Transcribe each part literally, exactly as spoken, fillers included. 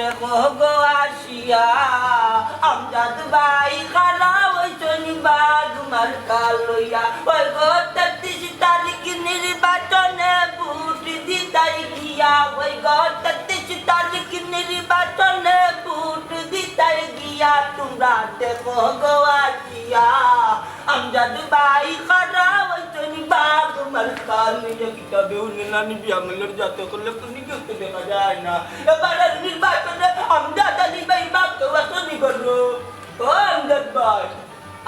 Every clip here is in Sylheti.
দেখো গো আসিয়া, আমজাদ ভাই খাড়া অইছইন বাঘ মার্কা লইয়া। ওই গো তেত্রিশ তারিখ নির্বাচনে ভোট দিতাই গিয়া, ওই গো তেত্রিশ তারিখ নির্বাচনে ভোট দিতাই গিয়া, তোমরা দেখো গো আসিয়া, আমজাদ ভাই খাড়া অইছইন বাঘ মার্কা লইয়া। কিতাবে উনি নানি বিয়ামলের জাতে করলে কুনি গেছে দেখা যায় না। এবারের নির্বাচনে আমজাদ আলী ভাই বাঘ কেউ আসনি করলো। ও আমজাদ ভাই,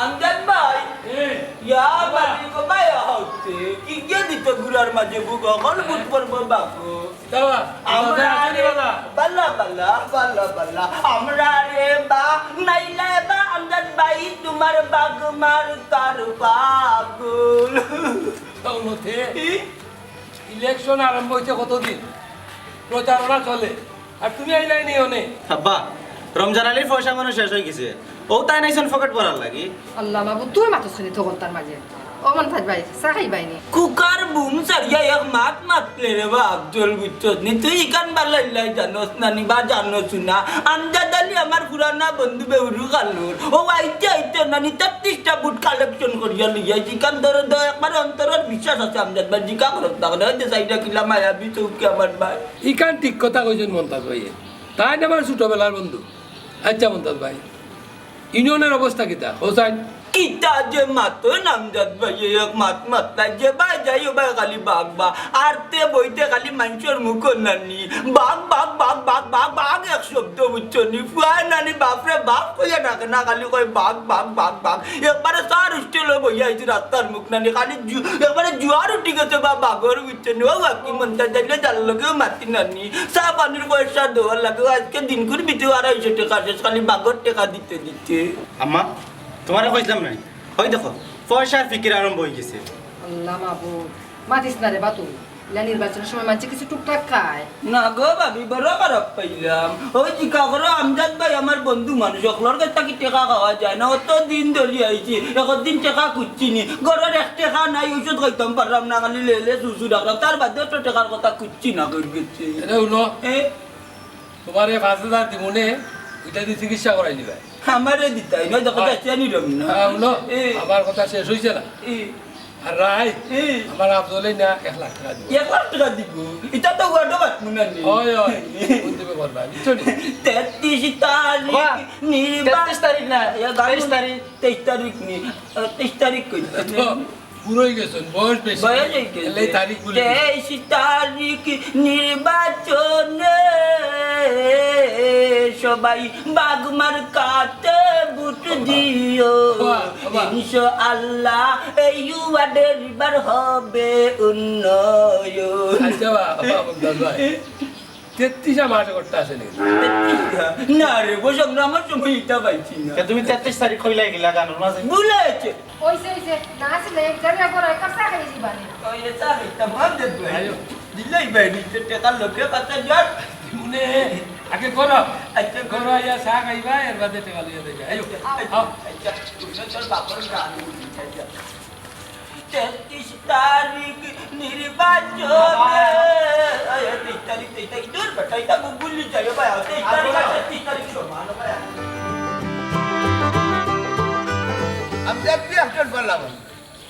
আমজাদ ভাই। এ, ইয়া বাবা। বাড়ি গো ভাই আহতে। কি গিয়ে দিত গুড়ার মাঝে বুক অকল বুট পড়বো বাকো। বাবা, আমরা বাবা, রে বাবা। বালা, বালা, বালা, বালা। আমরা রে বা, নাইলে বা আমজাদ ভাই তোমার বাঘ মার্কার পাগল। তাও মতে, ই? ইলেকশন আরম্ভ হইছে কতদিন? প্রচারণা চলে। আর তুমি আইলাই নি অনে? আব্বা, রমজান আলীর পয়সা মনে শেষ হয়ে গেছে। ও তাই নাইছন পকেট ভরার লাগি। আল্লাহ মাবুদ, তুই মাতস খালি তো কথার মাঝে। ও মন্তাজ ভাই, চা খাইবায় নি? কুকার বুম সারিয়া এক মাত মাতলে রে বা আফজল, বুঝছস নি? তুই ইখান বালা ইল্লাই জানোস না নি বা জানোস না। আমজাদ আলী আমার পুরানা বন্ধু বেউরু খালুর। ও আইতে আইতে নানি তেত্রিশটা বুট কালেকশন করিয়া লইয়া আইছি। ইখান ধরো ধরো একবারে অন্তরের বিশ্বাস আছে আমজাদ ভাই। জিকা করত না, হয়তো সাইডা কিলা মায়াবী চৌকি আমার ভাই। ইখান ঠিক কথা কইছন মন্তাজ ভাই। তাই না আমার ছোটবেলার বন্ধু। আচ্ছা মন্তাজ ভাই, ইউনিয়নের অবস্থা কিতা? হোসাইন? কিতা যে মাতো নামজাদ ভাই, এক মাত মাতলাই যে ভাই যাই ও ভাই খালি বাঘ বা। আরতে বইতে খালি মানষর মুখো নানি। বাঘ, বাঘ, বাঘ, বাঘ, বাঘ, বাঘ এক শব্দ বুঝছো নি? ফুয়ায় নানি বাপরে বাপ কইয়া ডাকে না, খালি কয় বাঘ, বাঘ, বাঘ, বাঘ। একবারে সার হোস্টেলো বইয়া আইছি রাস্তার মুখ নানি, খালি জু-, একবারে জুয়ার উঠি গেছে বা বাঘর বুঝছো নি? ও বাকি মন্তাজ যাইলে যার লগেও মাতি নানি। চা পানির পয়সা দেওয়ার লাগে, আজকে দিন করে দিতে আড়াইশো টাকা শেষ, খালি বাঘর টাকা দিতে দিতে। আম্মা, তোমারে কইছিলাম নাই? ওই দেখো, পয়সার ফিকির আরম্ভ হয়ে গেছে। আল্লাহ মাবুদ, মাতিস না রে বা তুই। ইলা নির্বাচনের সময় মানষে কিছু টুকটাক খায়। না গো ভাবি, বড় খারাপ পাইলাম। ওই জিকা করো, আমজাদ ভাই আমার বন্ধু মানুষ, অকলর কাছ থাকি টেকা খাওয়া যায় না। অত দিন ধরি আইছি, একদিন টেকা খুঁজছি নি। ঘরর এক টেকা নাই, ঔষধ খাইতাম পারলাম না, খালি লেলে সুসু ডাকলাম। তার বাদে তো টেকার কথা খুঁজছি না, কই গেছে? এটা হলো এ? তোমারে পাঁচ হাজার দিমুনে, ওইটা দিয়ে চিকিৎসা করাই নিবে। আমারে দিতাই নয়, দেখো, আয়। যাচ্ছি আনি রবি না। হ্যাঁ, হুনো, এ। আমার কথা শেষ হইছে না। এ। আর রায়, এ। আমার আফজলে না এক লাখ টাকা দিব। এক লাখ টাকা দিব? এটা তো ওয়ার্ডও বাঁচবো না নি। হয়, হয়। বুঝতে পারবা, বুঝছো নি? তেত্রিশ তারিখ বাবা, নির্বাচন। তেত্রিশ তারিখ না, এ, গান তেইশ তারিখ। তেইশ তারিখ নি। আ, তেইশ তারিখ কই? তো বুড়ো হয়ে গেছেন, বয়স বেশি। বয়স হয়ে গেছে। এলে তারিখ ভুলে গেছেন। তেইশ তারিখ নির্বাচনে সবাই বাঘ মার্কাতে ভোট দিও। বাবা, বাবা। ইনশাআল্লাহ এই ওয়ার্ডের এবার হবে উন্নয়ন। আচ্ছা, বাবা, বাবা, বাবা। তেত্রিশা মাস করতে আসে নি? তেত্রিশা? না রে, ও সংগ্রামের সময় ইটা পাইছি না। কে তুমি তেত্রিশ তারিখ কইলাই গেলা গানর মাঝে? ভুলে গেছে। ওইসে, ওইসে, না আসলে এক জায়গায় বড় এক কাপ চা খাই দিবা নি। ওই চা খাইতাম, ভাত দে তুই। আয়ো। দিলাই ভাই, নিচে টেকার লোকে কথা জট। মনে আগে করো। আচ্ছা, করো, ইয়া চা খাইবা, এর বাদে টেকা লইয়া দিবা। আয়ো, আও। আচ্ছা, তোর বাপর গান। তেত্রিশ তারিখ নির্বাচনে। এই, তেইশ তারিখ, তেইশ তারিখ, দূর বেটা, এটা গুগলি যাবে ভাই, তেইশ তারিখ আর তেত্রিশ তারিখ সমান ভাই। আমরা তো একজন বললাম,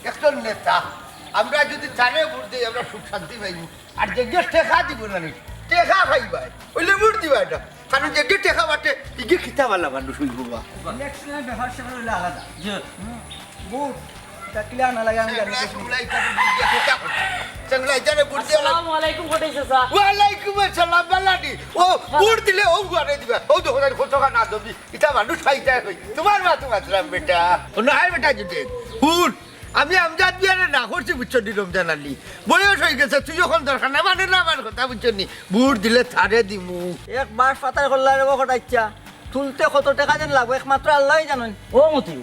একজন নেতা। আমরা যদি তারে ভোট দেই, আমরা সুখ শান্তি পাইব। আর যে যে টেকা দিব না নি, টেকা খাইবায়, ওইলে ভোট দিবা এটা। কারণ যে যে টেকা বাটে, ইগে খিতা বালা মানুষ হইব বা। ইলেকশনের ব্যাপার স্যাপার হইলে আলাদা। জি। হুম, ভোট, তা কিলা আনা লাগে আমি জানি না। চাংলা ইটারে ভোট দিয়া লাগ- আসসালামু আলাইকুম, কটাই চাচা। ওয়ালাইকুম আসসালাম, বালাডি। ও, ভোট দিলে ও ঘরে দিবা। ও দেখো, তাই কত টাকা না দেবি। ইটা মানুষ খাইতে কই। তোমার মা তোমার রাম বেটা। ও না, আয় বেটা জুটে। ভোট। আমি আমজাদ মিয়ারে না করছি, বুঝছো নি, রমজান আলী? বয়স হয়ে গেছে, তুই যখন দরকার না মানে না আমার কথা, বুঝছো নি? ভোট দিলে তারে দিমু। এক মাস পাতার কল্লা রে বকট আইচ্ছা। তুলতে কত টেকা যেন লাগবো, একমাত্র আল্লাহই জানইন। ও মতি,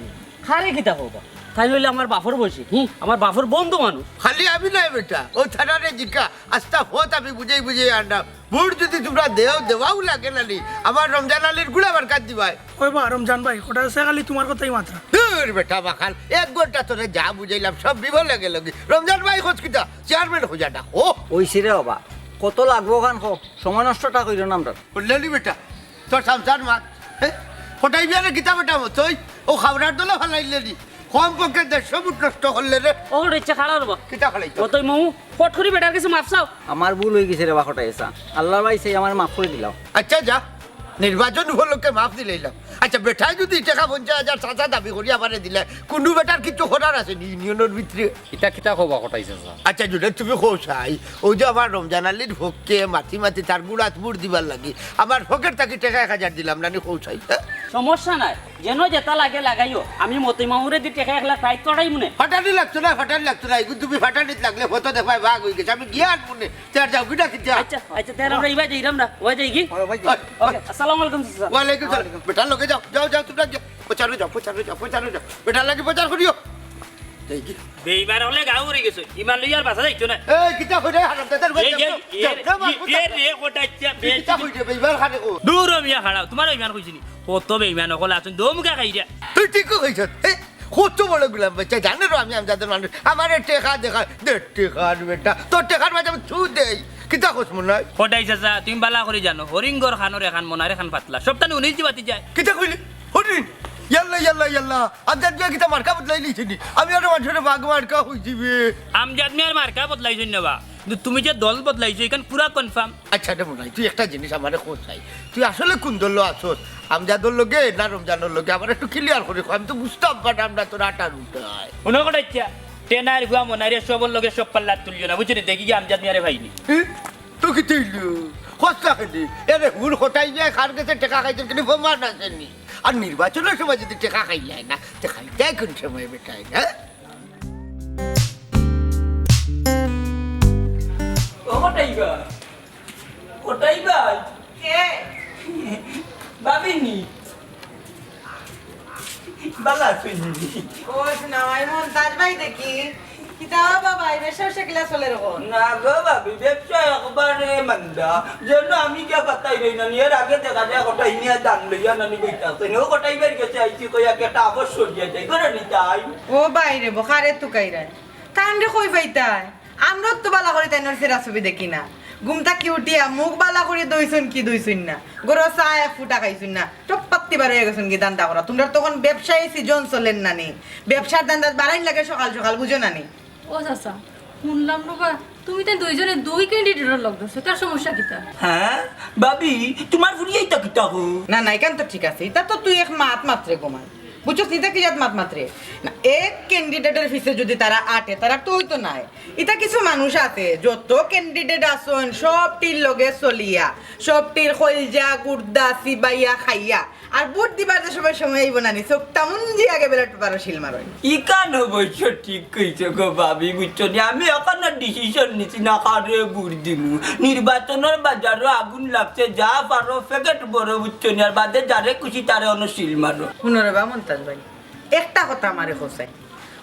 খারে কিতা কবা? তাই হইলে আমার বাপর বয়সী, হুম, আমার বাপর বন্ধু মানুষ। খালি আমি নাই বেটা, ও থানারে জিকা, আস্তা ফত আমি বুঝাই বুঝাই আনলাম। ভোট যদি তোমরা দেও, দেওয়াও লাগে না নি, আমার রমজান আলীর গুলা মার্কাত দিবায়। ওই বা, রমজান ভাই, কটা আছে খালি তোমার কথাই মাত্রা। দূর বেটা বাখাল, এক ঘন্টা তোরে যা বুঝাইলাম, সব বিফলে গেল কি? রমজান ভাই খোঁজ কিতা? চেয়ারম্যান খোঁজাটা। ও! ওই সিরে বাবা, কত লাগবো খান কো, সময় নষ্টটা কইরো না আমরা। বললালি বেটা, তোর সংসার মাত। হে? কটাই বিয়ারে কিতা বেটা মতই? ও খাবরার দলে ফালাইলে নি। কম পক্ষে দেড়শো ফুট নষ্ট করলে রে। ও রে, ইচ্ছা খাড়া রবা। কিতা ফালাইতো? মতই মৌ, ফট করি বেটার কাছে মাফ চাও। আমার ভুল অই গেছে রে বা কটাই চাচা। আল্লার বায় চাই আমারে মাফ করি দিলাও। আচ্ছা যা, নির্বাচন উপলক্ষে মাফ দিলাইলাম। আচ্ছা বেটায় যদি টেকা পঞ্চাশ হাজার চাচা দাবি করি আমারে দিলায়, কুনু বেটার কিচ্ছু করার আছে নি ইউনিয়নর ভিতরে? ইতা কিতা কও বা কটাই চাচা? আচ্ছা, জুনেদ, তুমি কও চাই, অউ যে আমার রমজান আলীর পক্ষে মাতি মাতি তার গুড়াত বুট দিবার লাগি আমার পকেট থাকি টেকা এক হাজার দিলাম না নি, কও চাই, হ্যাঁ? সমস্যা নাই, যেন যেতা লাগে লাগাইও, আমি মতই মামুরে দি টেকা এক লাখ রাইত পাঠাইমু নে। ফাটানি লাগতো না, ফাটানি লাগতো না, এগুন তুমি ফাটানিত লাগলে ফটো দেখায় ভাগ অই গেছে, আমি গিয়া আনমু নে, তে আর যাও, কিতা কিতা? আচ্ছা, আচ্ছা, তে আর আমরা ইবা যাইরাম না, ওই যাই কি? ওই, ওই যাই। ওকে, আসসালামু আলাইকুম চাচা। ওয়ালাইকুম সালাম। বেটার লগে যাও, যাও, যাও, তোমরা গিয়া। প্রচারে যাও, প্রচারে যাও, প্রচারে যাও। বেটার লাগি প্রচার করিও। যাই কি? বেইমান অকলে গাঁও উড়ি গেছে। ইমান লইয়া আর বাঁচা যাইতো না। এই, কিতা কইরে, হারামজাদার এই, বাচ্চা? এই, এ, যাও, যাও, এ, মার এ, প্রচার। রে, কটাইচ্ছা, বে-, কিতা কইরে, বেইমান খানে কো? দূর হ মিয়া, খাড়াও। তুমারে বেইমান কইছি নি? কত বেইমান অকল আছইন, দো মুখা খাইরা। তুই ঠিকউ কইছস। এ, কত বড় গুলাম বাচ্চা, জানে রো আমি আমজাদর মানুষ। আমারে টেকা দেখা, দে টেকার বেটা। তোর টেকার মাঝে আমি থু দেই। কিতা কস মনাই? কটাই চাচা, তুমি বালা করি জানো, হরিঙ্গর খানোর এখান মনার এখান পাতলা। সপ্তাহে উনিশ দিবাতি যায়। কিতা কইলি? হরিণ? ইয়াল্লা, ইয়াল্লা, ইয়াল্লা। আমজাদ মিয়া কিতা মার্কা বদলাইলিছে নি? আমি আরো মানুষরে বাঘ মার্কা কইছি বে। আমজাদ মিয়ার মার্কা বদলাইছইন না বা। কিন্তু তুমি যে দল বদলাইছো, ইখান পুরা confirm। আচ্ছা রে মনাই, তুই একটা জিনিস আমারে কও চাই, তুই আসলে কুন দলো আছস? আমজাদর লগে না রমজানর লগে? আমারে একটু clear করি ক, আমি তো বুঝতাম পারতাম না তোর আটার উঠায়। হুনো কটাইচ্ছা, টেনার ফুয়া মনাইরে সবর লগে সব পাল্লাত তুলিও না, বুঝছো নি? দেখি গি আমজাদ মিয়ারে পাইনি। এ? তো কিতা অইলো? কস না কেনে? এরে হুর কটাই যায়, কার গেছে টেকা খাইতে কিনি প্রমাণ আছে নি? আর নির্বাচনর সময় যদি টেকা খাইলায় না, তে খাইতায় কুন সময় বেটায়, হ্যাঁ? ও কটাই ভাই, কটাই ভাই। কে? ভাবিনি। বালা আছইন নি? ও, শোনা ভাই, মন্তাজ ভাই দেখি। কিতা বাবা, এই ব্যবসা ব্যবসা কিলা চলের অখন? না গো ভাবি, ব্যবসা একবারে মান্দা। যেন আমি গিয়া পাত্তাই দেই না, এর আগে দেখা যায় কটাই নিয়া দান লইয়া নানি বইতা আছে। ও কটাই ভাইর গেছে আইছি, কই আগে একটা আবস সরিয়া যাই, করে নিতাই। ও বাইরে, বখারে তুকাইরায়। তানরে কই পাইতায়? আমরাও তো বালা করি তাইনর চেহারা ছবি দেখি না। ঘুম থাকি উঠিয়া মুখ বালা করি ধইছইন কি ধইছইন না। ঘরো চা এক ফুটা খাইছইন না। টপ পাত্তি বার অইয়া গেছইন কি ধান্দা করা। তুমরার তখন ব্যবসায়ী season চলের নানি। ব্যবসার ধান্দাত বাড়াইন লাগে সকাল সকাল, বুঝো নানি? ও চাচা, হুনলাম না বা, তুমি তাইন দুইজনে দুই candidate-র লগ ধরছো, তার সমস্যা কিতা? হ্যাঁ, ভাবি, তুমার ফুরিয়ে ইতা কিতা কো? না, না, ইখান তো ঠিক আছে। ইতা তো তুই এক মাত মাতরে গো মাই। বুঝছস, ইতা কি জাত মাত মাতরে? না, এক candidate-র পিছে যদি তারা আটে, তারা তো অইতো নায়। ইতা কিছু মানুষ আছে, যত candidate আছইন, সবটির লগে চলিয়া, সবটির কইলজা, গুর্দা, চিবাইয়া, খাইয়া, আর ভোট দিবার যে সময়, সময় আইবো নানি, চোখটা মুঞ্জি আগে ballot paper-ও সিল মারইন। ইখান অবশ্য ঠিক কইছো গো ভাবি, বুঝছো নি? আমি এখনো decision নিছি না কারে ভোট দিমু। নির্বাচনর বাজারো আগুন লাগছে, যা পারো packet ভরো, বুঝছো নি? আর বাদে যারে খুশি তারে অনো সিল মারো। হুনো রে বা মন্তাজ ভাই, একটা কথা আমারে কও চাই।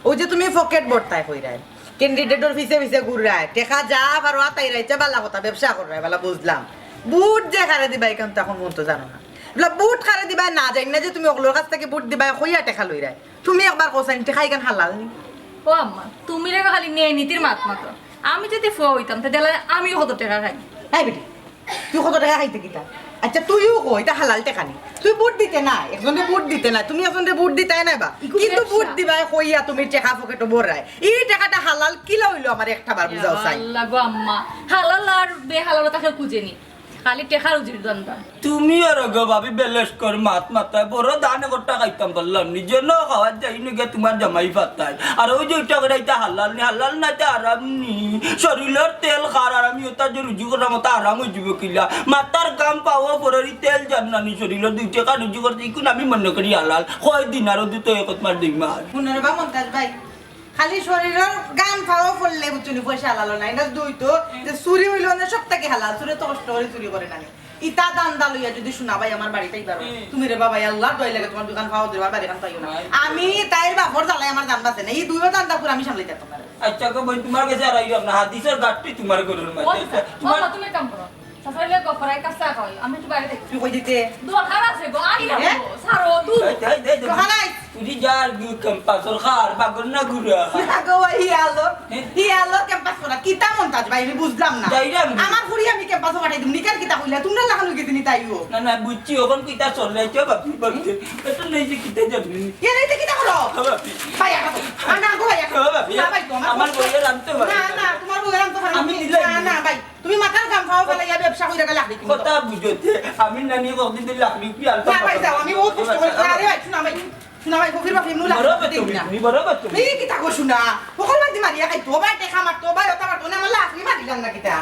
অউ যে তুমি pocket ভরতায় কইরায়, candidate-র পিছে পিছে ঘুররায়, টেকা যা পারো আতাইরায়, ইতা বালা কথা, ব্যবসা কররায়, বালা বুঝলাম। ভোট যে কারে দিবায়, ইখান তো অখন পর্যন্ত জানো না। বলা, ভোট কারে দিবায় না জানি না যে তুমি অকলর কাছ থাকি ভোট দিবায়, কইয়া টেকা লইরায়। তুমি একবার কও চাইন, টেকা ইখান হালাল নি? ও আম্মা, তুমি রে খালি ন্যায় নীতির মাত মাতো। আমি যদি ফুয়া অইতাম, তে দেখলায় আমিও কত টেকা খাই। এই বেটি, তুই কত টেকা খাইতে কিতা? আচ্ছা, তুইও ক, ইটা হালাল টেকা নি? তুই ভোট দিতে নায়, একজনরে ভোট দিতে নায়, তুমি একজনরে ভোট দিতায় নায় বা। ইগু কিন্তু ব্যবসা। ভোট দিবায় কইয়া তুমি টেকা পকেটো ভররায়। ই টেকাটা হালাল কিলা অইলো আমারে একটা বার বুঝাও চাই। আল্লাহ গো আম্মা, হালাল আর বেহালাল তাকে খুঁজে নি, খালি টেকা রুজির ধান্দা। তুমি আর গো ভাবি বেলেশ কর মাত মাতায়, বড় ধান একটা খাইতাম পারলাম নি, যেন খাওয়ার যাই নি গিয়া তুমার জামাই ফাতায়। আর অউ যে ইটা কইরায় ইটা হালাল নি, হালাল না ইটা হারাম নি। শরীলর তেল খার আর আমি অটা যে রুজি কররাম অটা হারাম অইযিবো কিলা? মাথার ঘাম পাও পড়ের ই তেল যার না নি শরীলর, দুই টেকা রুজি করছি, ইগুন আমি মনো করি হালাল। কয় দিন আর অদু তো এক মাস দুই মাস। হুনো রে বা মন্তাজ ভাই, খালি শরীলর ঘাম পাও পড়লে বুঝছো নি পয়সা হালাল অয় না। ইটা দুই তো, যে চুরি অইলো না সব থাকি হালাল, চুরে তো কষ্ট করি চুরি করে না নি। ইতা ধান্দা লইয়া যদি শোনা ভাই আমার বাড়িত আইবার অয়, হুম। তুমি রে বাবা, আল্লার দোয়াই লাগে তুমার দুইখান পাও ধরি আমার বাড়িখান পাইও না। আমি তাইর বাপর জ্বালায় আমার জান বাঁচে না। ই দুইও ধান্দা পুরা আমি সামলাইতাম পারতাম না। আচ্ছা গো বইন, তুমার গেছে আর আইলাম না, হাদিসর গাঁটটি তুমার ঘরর মাঝে। ও আচ্ছা, আচ্ছা, তুমার ও, তুমি এক কাম করো। চাচার লগে গফরাই কাছে খাওয়াই, আমি একটু বাইরে দেখি। তুই কই দিতে? দরকার আছে গো, আই না হ্যাঁ? গো, ছাড়ো, দূর। এই, এই, এই, এই। তো হালাই। তুই যার গু ক্যাম্পাসর খার বাগর না ঘুরা। না গো, ভাই, হি আলো, হি আলো ক্যাম্পাস করা। কিতা মন্তাজ ভাই, আমি বুঝলাম না। যাইরাম। আমার ফুড়ি আমি ক্যাম্পাসো পাঠাই দিমু, নিকার কিতা কইলা? তুমরা লাখান অইগেছে নি তাইও। না, না, বুঝছি, অখন কিতা চলে, চো বাপি, বাপি। এটা নেই যে কিতা জানি। এ নেই যে কিতা করো? হ্যাঁ, বাপি। ভাই, আটা তো। আর না গো, ভাই, আটা। হ্যাঁ, বাপি। না, ভাই, তোমার আমার কষ্ট। বইয়ের আনতে পারো। না, না, তোমার বইয়ের আনতে পারো। আমি দিলাই। না, না, ভাই। তুমি মাথার গাম ফাও ফালাইয়া ব্যবসা কইরা গেলা দেখি। কথা বুঝতে, আমি নানি কতদিন ধরে লাকড়ি কি আনতাম না, ভাই, যাও, আমি বহুত কষ্ট করি। আরে ভাই, শোনা ভাই, শোনা ভাই, ফকির বাপি, এমনি বড় লাকড়ি বাচ্চা দেই না। তুমি, বড় বাচ্চা। এই কিতা কো শোনা? ফকল মাঝে মারিয়া খাইতো, ভাই, টেকা মারতো, ভাই, ওটা মারতো না, আমার লাকড়ি মারিলাম না কিতা?